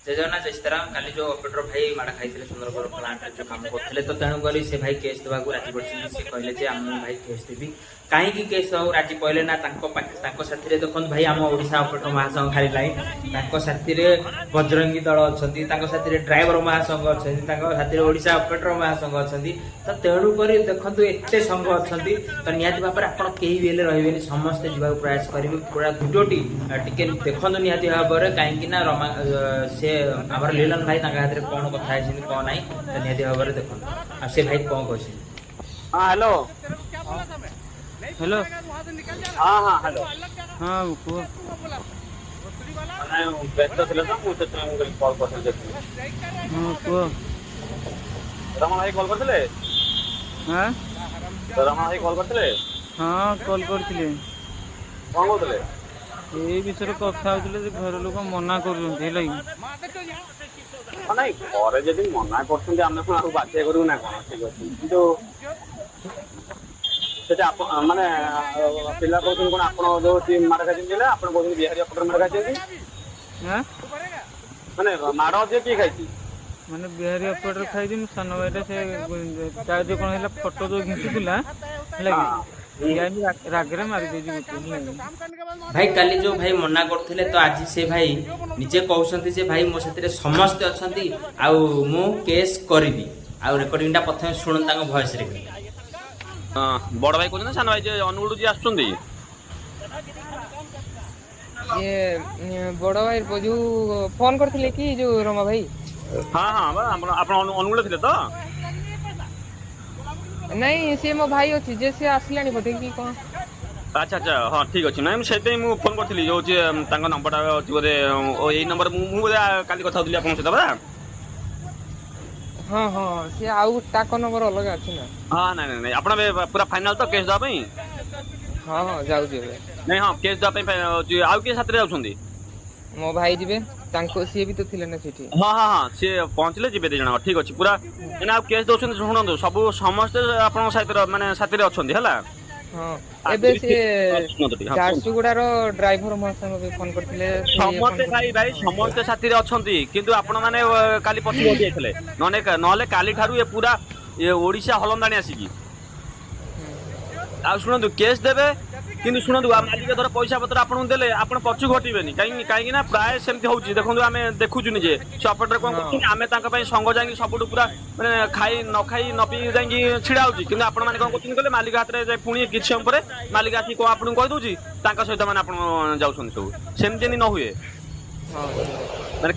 ଜୟ ଜଗନ୍ନାଥ, ଜୟ ସୀତାରାମ। କାଲି ଯୋଉ ଅପରେଟର ଭାଇ ମାଡ଼ ଖାଇଥିଲେ ସୁନ୍ଦରଗଡ଼ ପ୍ଲାଣ୍ଟରେ ଯୋଉ କାମ କରୁଥିଲେ, ତ ତେଣୁକରି ସେ ଭାଇ କେସ୍ ଦେବାକୁ ରାଜି ପଡ଼ିଛନ୍ତି। ସେ କହିଲେ ଯେ ମୁଁ ଭାଇ କେସ୍ ଦେବି। କାହିଁକି କେସ୍ ଦେବାକୁ ରାଜି ପଡ଼ିଲେ ନା, ତାଙ୍କ ତାଙ୍କ ସାଥିରେ ଦେଖନ୍ତୁ ଭାଇ, ଆମ ଓଡ଼ିଶା ଅପରେଟର ମହାସଂଘ ଖାଲି ନାହିଁ, ତାଙ୍କ ସାଥିରେ ବଜରଙ୍ଗୀ ଦଳ ଅଛନ୍ତି, ତାଙ୍କ ସାଥିରେ ଡ୍ରାଇଭର ମହାସଂଘ ଅଛନ୍ତି, ତାଙ୍କ ସାଥିରେ ଓଡ଼ିଶା ଅପରେଟର ମହାସଂଘ ଅଛନ୍ତି। ତ ତେଣୁକରି ଦେଖନ୍ତୁ, ଏତେ ସଂଘ ଅଛନ୍ତି, ତ ନିହାତି ଭାବରେ ଆପଣ କେହି ବି ହେଲେ ରହିବେନି, ସମସ୍ତେ ଯିବାକୁ ପ୍ରୟାସ କରିବେ। ପୁରା ଭିଡ଼ିଓଟି ଟିକେ ଦେଖନ୍ତୁ ନିହାତି ଭାବରେ, କାହିଁକି ନା ରମା ସେ ଆମର ଲିଲନ ଭାଇ ତାଙ୍କ ହାତରେ କଣ କଥା ହେଇଛନ୍ତି, କଣ ନାହିଁ, ତ ନିହାତି ଭାବରେ ଦେଖନ୍ତୁ ଆଉ ସେ ଭାଇ କଣ କହିଛନ୍ତି। ହଁ, ହ୍ୟାଲୋ। ହ୍ୟାଲୋ। ହଁ, ହ୍ୟାଲୋ। ହଁ, କୁହ। ନାଇଁ, ବ୍ୟସ୍ତ ଥିଲେ ତ, ମୁଁ ସେଥିପାଇଁ ମୁଁ କହିଲି କଲ୍ କରିଥିଲି, ଦେଖିଲି। ହଁ, କୁହ। ରମଣ ଭାଇ କଲ୍ କରିଥିଲେ? ଆଁ? ରମଣ ଭାଇ କଲ୍ କରିଥିଲେ? ହଁ, କଲ୍ କରିଥିଲି। କଣ କହୁଥିଲେ? ଏଇ ବିଷୟରେ କଥା ହଉଥିଲେ ଯେ ଘର ଲୋକ ମନା କରୁଛନ୍ତି, ହେଲା କି। ହଁ, ନାଇଁ, ଘରେ ଯଦି ମନା କରୁଛନ୍ତି, ଆମେ କଣ ଆଉ ବାଧ୍ୟ କରିବୁ ନା କଣ? ଠିକ ଅଛି, କିନ୍ତୁ ସେଟା ଆପଣ ମାନେ ପିଲା କହୁଛନ୍ତି କଣ, ଆପଣ ଯୋଉ ମାଡ଼ ଖାଇଛନ୍ତି ପିଲା, ଆପଣ କହୁଛନ୍ତି ବିହାରୀ ଅପରେଟର ମାଡ଼ ଖାଇଛନ୍ତି। ଆଁ? ମାନେ ମାଡ଼ ଅଧିକ କିଏ ଖାଇଛି? ମାନେ ବିହାରୀ ଅପରେଟର ଖାଇଛି, ମୁଁ ସାନ ଭାଇଟା। ସେ ତାର ଯୋଉ କଣ ହେଲା, ଫଟୋ ଯୋଉ ଘିଞ୍ଚୁଥିଲା, ହେଲା କି, ଯାଇକି ରାଗରେ ମାରିଦେଇଛି ଗୋଟେ, ହେଲା କି। ଭାଇ, କାଲି ଯୋଉ ଭାଇ ମନା କରୁଥିଲେ, ତ ଆଜି ସେ ଭାଇ ନିଜେ କହୁଛନ୍ତି ଯେ ଭାଇ, ମୋ ସାଥିରେ ସମସ୍ତେ ଅଛନ୍ତି ଆଉ ମୁଁ କେସ୍ କରିବି। ଆଉ ରେକର୍ଡିଂଟା ପ୍ରଥମେ ଶୁଣନ୍ତୁ ତାଙ୍କ ଭଏସରେ। ହଁ, ବଡ ଭାଇ କହୁଛନ୍ତି ନା ସାନ ଭାଇ, ଯେ ଅନୁଗୁଳ ଯିଏ ଆସୁଛନ୍ତି? ଇଏ ବଡ ଭାଇ ଯୋଉ ଫୋନ କରିଥିଲେ କି, ଯୋଉ ରମା ଭାଇ? ହଁ, ବା ଆପଣ ଅନୁଗୁଳରେ ଥିଲେ ତ? ନାଇଁ, ସିଏ ମୋ ଭାଇ ଅଛି ଯେ, ସିଏ ଆସିଲାଣି ବୋଧେ କି କଣ। ଆଚ୍ଛା, ହଁ, ଠିକ ଅଛି। ନାଇଁ, ମୁଁ ସେଇଥିପାଇଁ ମୁଁ ଫୋନ କରିଥିଲି। ଯୋଉ ହଉଛି ତାଙ୍କ ନମ୍ବରଟା ଅଛି ବୋଧେ ଓ ଏଇ ନମ୍ବର ମୁଁ ବୋଧେ କାଲି କଥା ହଉଥିଲି ଆପଣଙ୍କ ସହିତ ପରା। ହଁ, ସିଏ ଆଉ ତାଙ୍କ ନମ୍ବର ଅଲଗା ଅଛି ନା। ହଁ, ନାଇଁ, ଆପଣ ଏବେ ପୁରା ଫାଇନାଲ ତ କେସ୍ ଦେବା ପାଇଁ? ହଁ, ଯାଉଛି ଏବେ। ନାଇଁ, ହଁ, କେସ୍ ଦେବା ପାଇଁ ହଉଛି, ଆଉ କିଏ ସାଥିରେ ଯାଉଛନ୍ତି? ମୋ ଭାଇ ଯିବେ, ତାଙ୍କୁ ସିଏ ବି ତ ଥିଲେ ନା ସେଠି। ହଁ, ସିଏ ପହଞ୍ଚିଲେ ଯିବେ ଦି ଜଣ। ଠିକ ଅଛି, ପୁରା ମାନେ ଆଉ କେସ୍ ଦଉଛନ୍ତି। ଶୁଣନ୍ତୁ, ସବୁ ସମସ୍ତେ ଆପଣଙ୍କ ସାଥିରେ, ମାନେ ସାଥିରେ ଅଛନ୍ତି, ହେଲା। ହଁ, ଏବେ ସିଏ ଶୁଣନ୍ତୁ ଟିକେ, ହଁ, କୁହନ୍ତୁ। ଝାରସୁଗୁଡାର ଡ୍ରାଇଭର ମହାସଂଘ ବି ଫୋନ କରିଥିଲେ, ସେ ଇଏ ଫୋନ ସମସ୍ତେ ଭାଇ କରିଥିଲେ। ଭାଇ, ସମସ୍ତେ ସାଥିରେ ଅଛନ୍ତି, କିନ୍ତୁ ଆପଣ ମାନେ କାଲି ପଛକୁ ହଟି ଯାଇଥିଲେ। ନହେଲେ କାଲି ଠାରୁ ଏ ପୁରା ଏ ଓଡିଶା ହଲନ୍ଦାଣି ଆସିକି। ଆଉ ଶୁଣନ୍ତୁ, କେସ୍ ଦେବେ, କିନ୍ତୁ ଶୁଣନ୍ତୁ, ଆଉ ମାଲିକ ଧର ପଇସା ପତ୍ର ଆପଣଙ୍କୁ ଦେଲେ ଆପଣ ପଛକୁ ହଟିବେନି। କାହିଁକି ନା ପ୍ରାୟ ସେମିତି ହଉଛି, ଦେଖନ୍ତୁ, ଆମେ ଦେଖୁଛୁ ନିଜେ ସେ ଅପରେଟର କଣ କରୁଛନ୍ତି। ଆମେ ତାଙ୍କ ପାଇଁ ସଂଘ ଯାଇକି ସବୁଠୁ ପୁରା ମାନେ ଖାଇ ନ ଖାଇ ନ ପିଇ ଯାଇକି ଛିଡା ହଉଛି, କିନ୍ତୁ ଆପଣ ମାନେ କଣ କରୁଛନ୍ତି କହିଲେ, ମାଲିକ ହାତରେ ଯାଇ ପୁଣି କିଛି ସମୟ ପରେ ମାଲିକ ଆସିକି କଣ ଆପଣଙ୍କୁ କହିଦଉଛି, ତାଙ୍କ ସହିତ ମାନେ ଆପଣ ଯାଉଛନ୍ତି ସବୁ। ସେମିତି ଯେମିତି ନ ହୁଏ। ହଁ, ଠିକ ଅଛି। ମାନେ